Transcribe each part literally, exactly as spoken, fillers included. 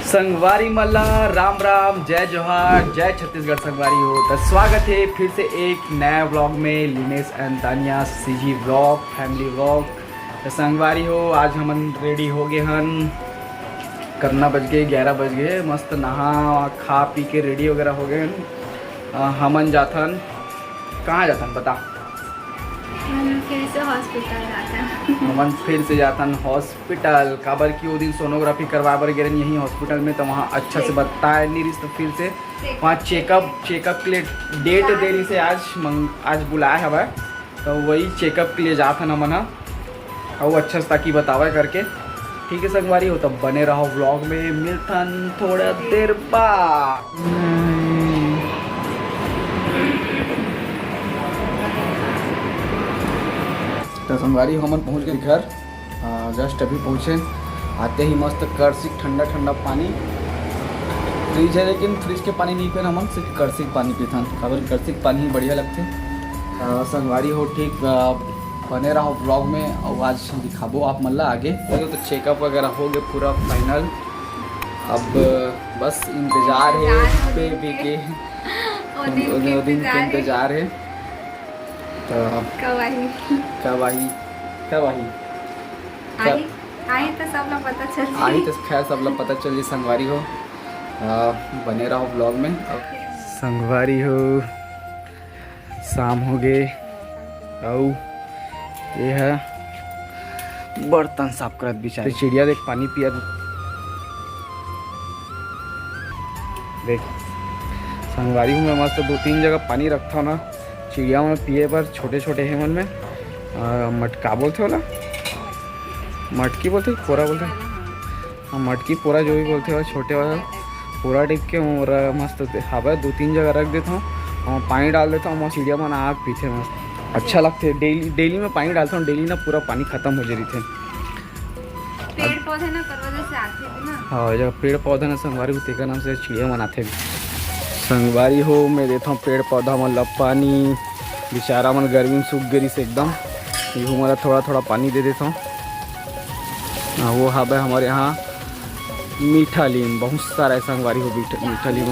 संगवारी मन ला राम राम, जय जोहार, जय छत्तीसगढ़ संगवारी हो। तो स्वागत है फिर से एक नया व्लॉग में, Linesh and Tania CG vlog, family vlog. तो संगवारी हो, आज हमन रेडी हो गए हन। कतना बज गए? ग्यारह बज गए। मस्त नहा खा पी के रेडी वगैरह हो गए हन। अ, हमन जाथन, कहाँ जाथन बता? हम फिर से हॉस्पिटल जाथन। हमन फिर से जाथन हॉस्पिटल, काबर कि वो दिन सोनोग्राफी करवाए बर गे रहन यही हॉस्पिटल में, तो वहाँ अच्छा से बताए नहीं रहिस, तो फिर से वहाँ चेकअप, चेकअप के लिए डेट दे रहिस हे आज, मंग-, आज बुलाए हवय, तो वही चेकअप के लिए जाथन हमन ह। अउ अच्छा से ताकि बतावे करके। ठीक है संगवारी हो, तब बने रहो व्लॉग में, मिलथन थोड़ा देर बाद। तो संगवारी हो, हमन पहुंच गए घर। आ, जस्ट अभी पहुंचे, आते ही मस्त करसिक ठंडा ठंडा पानी। फ्रिज है लेकिन फ्रिज के पानी नहीं पीना हमन, सिर्फ करसिक पानी पीथन, काबर करसिक पानी ही बढ़िया लगथे। आ, संगवारी हो, ठीक आ, बने रहो व्लॉग में, और आज दिखाबो आप मन ला आगे। वो तो चेकअप वगैरह हो गए पूरा फाइनल, अब बस इंतजार है बेबी के। वो दिन के वो दिन के इंतजार है। इंतजार है। तो कब आही? कब आही? कब आही? आही, आही तो सब ला पता चल जाही। आही तो खैर सब ला पता चल जाही संगवारी हो। आ, बने रहो व्लॉग में। संगवारी हो, शाम हो गए, अउ ये है बर्तन साफ करत बिचारी। चिड़िया देख, पानी पिया देख संगवारी हो, मैं मस्त दो तीन जगह पानी रखता हूँ ना चिड़िया मन पिए बर। छोटे छोटे हे मन में, आ, मटका बोलथे ओला, मटकी बोलथे, कोरा बोलथे। हाँ, मटकी पोरा जो भी बोलथे, वो छोटे वाला पोरा टाइप के, और मस्त हावय। दो तीन जगह रख देता हूँ और पानी डाल देता हूँ, मस्त चिड़िया मन आके पीथे मस्त। अच्छा लगथे। डेली, डेली में पानी डालता हूँ, डेली ना पूरा पानी खत्म हो जाए रहिथे। पेड़ पौधे ना करवा जैसे आथे भी ना। हाँ, जब पेड़ पौधा ना संगवारी हो, तेकर नाम से चिड़िया मन आथे। संगवारी हो, मैं देता हूँ पेड़ पौधा मन ला पानी, बेचारा मन गर्मी में सूख गे रहिस एकदम। इहू मन ला थोड़ा थोड़ा पानी दे देता हूँ। हाँ, वो हावय हमर यहाँ मीठा लीम, बहुत सारा है संगवारी हो मीठा, मीठा लीम।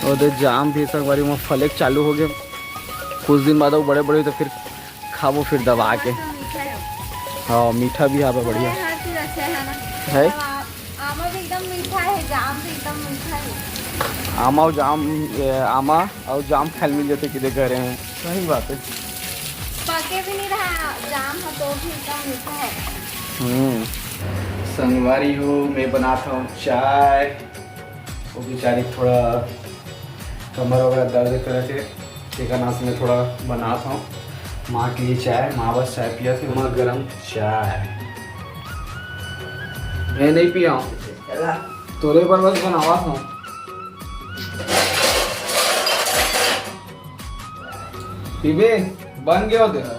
और दे जाम भी संगवारी, वो फले चालू हो गए, कुछ दिन बाद वो बड़े बड़े होही तो फिर खाबो फिर दबा के। हाँ, मीठा भी हावय, बढ़िया। हर चीज अच्छा है ना? है? आमा भी एकदम मीठा है, जाम भी एकदम मीठा है। आमा और जाम, ए, आमा और जाम खाए मिल जाते किधर कह रहे हैं। सही बात है। पके भी नहीं रहा जाम हो तो भी एकदम मीठा है। हम्म। संगवारी हो, मैं बनाता हूँ चाय। वो बेचारी थोड़ा कमर वगैरह दर्द करे थे, तेकर नाम से मैं थोड़ा बनाता हूँ माँ के लिए चाय। माँ बस चाय पिया थे, माँ गरम चाय। मैं नहीं पिया हूँ, तोरे पर बस बनावा था। पीबे, बन गया हो तेरा।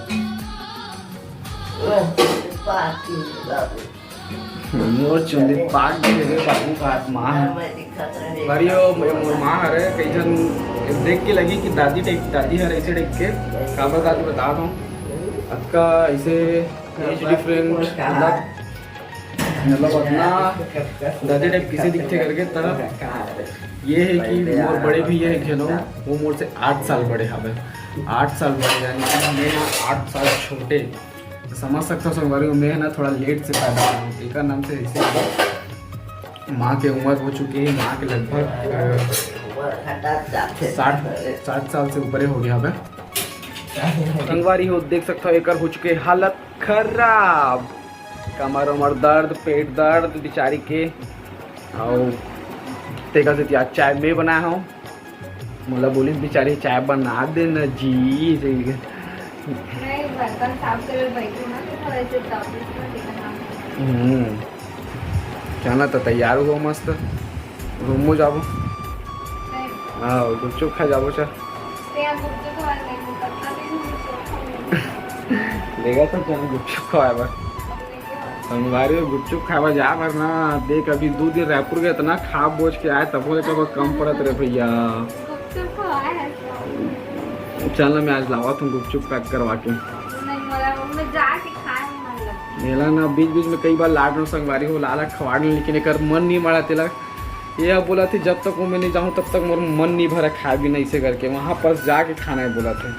मोर चुंदी पाक गे रे बाबू का माँ। भारी हो, मोर माँ हरे, कई झन देख के लगी कि दादी टाइप, दादी हर ऐसे टाइप के। काबर दादी बता दो, अतका ऐसे एज डिफरेंट, मतलब, मतलब अतना दादी टाइप किसे दिखते करके। तब ये है कि मोर बड़े भैया एक झन हो, वो मोर से आठ साल बड़े हवे। आठ साल बड़े, यानी कि मैं आठ साल छोटे। समझ सकता हो संगवारी हो, मैं है ना थोड़ा लेट से पैदा हुआ हूँ, एकर नाम से ऐसे माँ के उम्र हो चुकी है, माँ के लगभग, अ, साठ, साठ साल से ऊपरे हो गया हवे। संगवारी हो, देख सकता हो एकर हो चुके हालत खराब, कमर उमर दर्द, पेट दर्द बिचारी के। और तेकर सेती आज चाय मैं बनाया हूँ। मोला बोलिस बिचारी, "चाय बना दे न जी।" मैं बर्तन साफ करे बैठी हूँ ना, तो थोड़ा ऐसे तकलीफ में देखा ना। हम्म, चल ना तो तैयार हो मस्त, घूमो जाबो। नहीं। हाँ, गुपचुप खा जाबो, चल। ते यहाँ गुपचुप खा नहीं, पता नहीं गुपचुप खा नहीं। देखा तो चल गुपचुप खवाए बर। संगवारी हो, गुपचुप खाए बर जाए बर ना, देख अभी दो दिन रायपुर के इतना खा बोझ के आए, तब ले कब कम पड़त रे भैया। गुपचुप खवाए है तो। चल ना, मैं आज लावा तुम गुपचुप पैक करवा के। नहीं, मोला, मैं जाके खाए में मन लगता। एला ना बीच बीच में कई बार लाड नो संगवारी हो, लाला खवाड़ लें, लेकिन एकर मन नहीं माड़ा तेला। ये अब बोला थी, "जब तक वो मैं नहीं जाऊँ, तब तक मोर मन नहीं भरा खाए भी नहीं से करके, वहाँ पास जाके खाना है," बोला थे।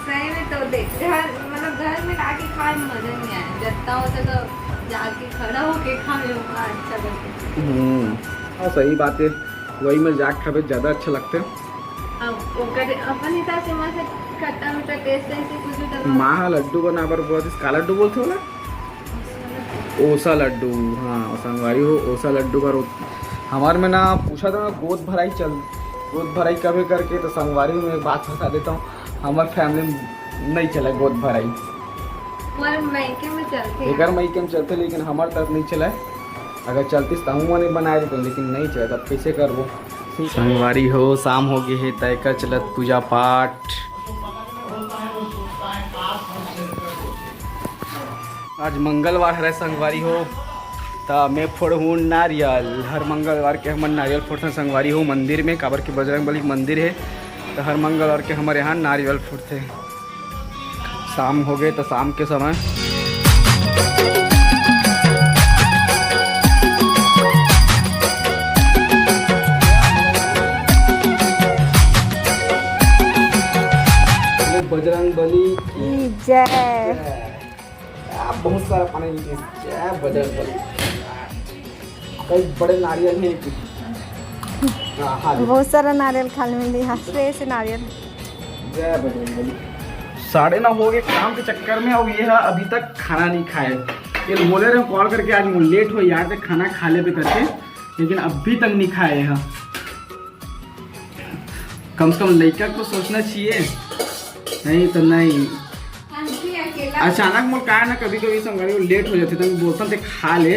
सही में तो देख, घर, मतलब, घर में लाके खाए में मजा नहीं आए, जितना हो सके जाके खड़ा होके खाए, वो अच्छा लगता है। हम्म, हाँ, सही बात है, वही में जाके खाबे ज्यादा अच्छा लगते। अब ओकर अपन हिसाब से मस्त खट्टा मीठा टेस्ट है, ऐसे कुछ भी डलवा। माँ हा लड्डू बना बर बोलत हिस, का लड्डू बोलथे ओला? ओसा लड्डू, हाँ, संगवारी हो, ओसा लड्डू बर उत-, हमार में ना पूछा था ना, गोद भराई चल, गोद भराई कबे करके, तो संगवारी में एक बात बता देता हूँ, हमार फैमिली में नहीं चले गोद भराई। हमारे मायके में चलते हैं। एकर मायके में चलते, लेकिन हमार तरफ नहीं चला है। अगर चलतीस तो हम मने बनाए देते, लेकिन नहीं चला, तब कैसे करबो? संगवारी हो, शाम हो गए है, तय कर चलत पूजा पाठ। आज मंगलवार हरे संगवारी हो, त मैं फोड़हूँ नारियल। हर मंगलवार के हमन नारियल फोड़थन संगवारी हो मंदिर में, काबर के बजरंग बली के मंदिर है, त हर मंगलवार के हमर यहाँ नारियल फोड़थे। शाम हो गए, त शाम के समय बजरंग बली की जय। जय। आ, बहुत सारा पानी लीजिए। जय बजरंग बली। कई बड़े नारियल हैं कि हाँ, हाँ। बहुत सारा नारियल खाने मिली, हाँ, फ्रेश नारियल। जय बजरंग बली। साढ़े नौ हो गए काम के चक्कर में, और ये है अभी तक खाना नहीं खाए। ये बोले रहे कॉल करके, आज लेट हो यार, ते खाना खा लेबे करके, लेकिन अभी तक नहीं खाए हैं। कम से कम लइका को सोचना चाहिए, नहीं तो नहीं। अचानक मोर का है ना, कभी कभी संगवारी हो लेट हो जाते, तो मैं बोलता ते खा ले,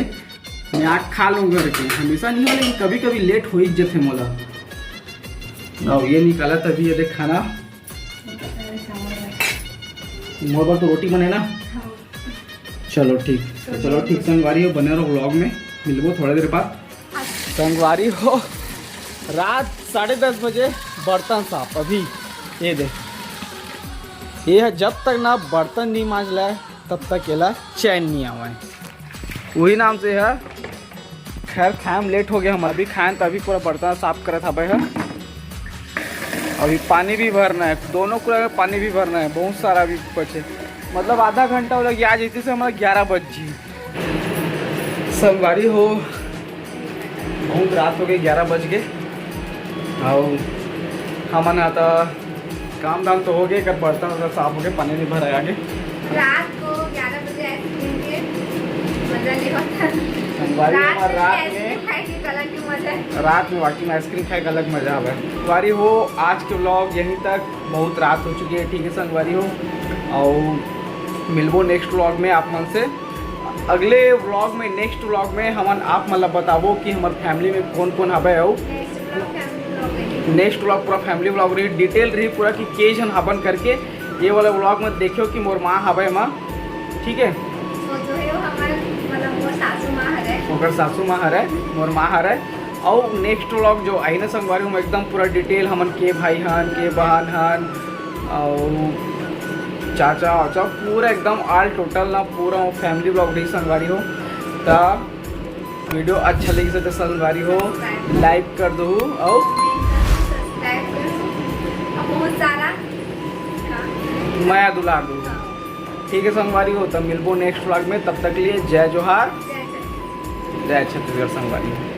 मैं आज खा लूँ करके। हमेशा नहीं हो, लेकिन कभी कभी लेट हो ही जाते मोला। और ये निकाला तभी ये देख खाना। मोर बर तो रोटी बने ना। चलो ठीक, तो चलो ठीक संगवारी हो, बने रहो व्लॉग में, मिलबो थोड़ा देर बाद। संगवारी हो, रात साढ़े दस बजे बर्तन साफ। अभी ये दे, ये है, जब तक ना बर्तन नहीं मांज लाए, तब तक एला चैन नहीं आवे। वही नाम से है। खैर, खाए में लेट हो गया, हम अभी खाएं, तभी पूरा बर्तन साफ करत हवे है। अभी पानी भी भरना है, दोनों कूड़ा में पानी भी भरना है, बहुत सारा अभी बचे। मतलब आधा घंटा हो गया, आज इतने से हमारा ग्यारह बज जी। संगवारी हो, बहुत रात हो गए, ग्यारह बज गए। और हमन आता काम धाम तो हो गए, कर बर्तन वर्तन साफ हो गए, पानी नहीं भरा आगे। रात को ग्यारह बजे आइसक्रीम के मजा नहीं होता। संगवारी हो, रात हमार में रात आइसक्रीम में, खाए के अलग ही मजा है। रात में वाकई में आइसक्रीम खाए का अलग मजा आवे। संगवारी हो, आज के व्लॉग यहीं तक, बहुत रात हो चुकी है, ठीक है संगवारी हो, और मिलबो नेक्स्ट व्लॉग में आप मन से। अगले व्लॉग में, नेक्स्ट व्लॉग में हमन आप मन ला बताबो कि हमर फैमिली में कौन कौन हवे। और नेक्स्ट व्लॉग फैमिली व्लॉग रही। नेक्स्ट व्लॉग पूरा फैमिली व्लॉग रही, डिटेल रही पूरा कि के झन हबन करके। ये वाला व्लॉग में देखियो कि मोर माँ हवे माँ, ठीक है। वो जो है वो हमारे, मतलब, वो सासू माँ हरे। ओकर सासू माँ हरे, मोर माँ हरे। और नेक्स्ट व्लॉग जो आई ना संगवारी, हम एकदम पूरा डिटेल, हमन के भाई हन, के बहन हन, और चाचा वाचा, पूरा एकदम ऑल टोटल ना पूरा फैमिली व्लॉग रही संगवारी हो। त वीडियो अच्छा लगी से तो संगवारी हो, लाइक कर दो और सब्सक्राइब करो। अब बहुत सारा मया दुलार दो। ठीक है संगवारी हो, तब मिलबो नेक्स्ट व्लॉग में, तब तक के लिए जय जोहार, जय छत्तीसगढ़। जय छत्तीसगढ़ संगवारी हो।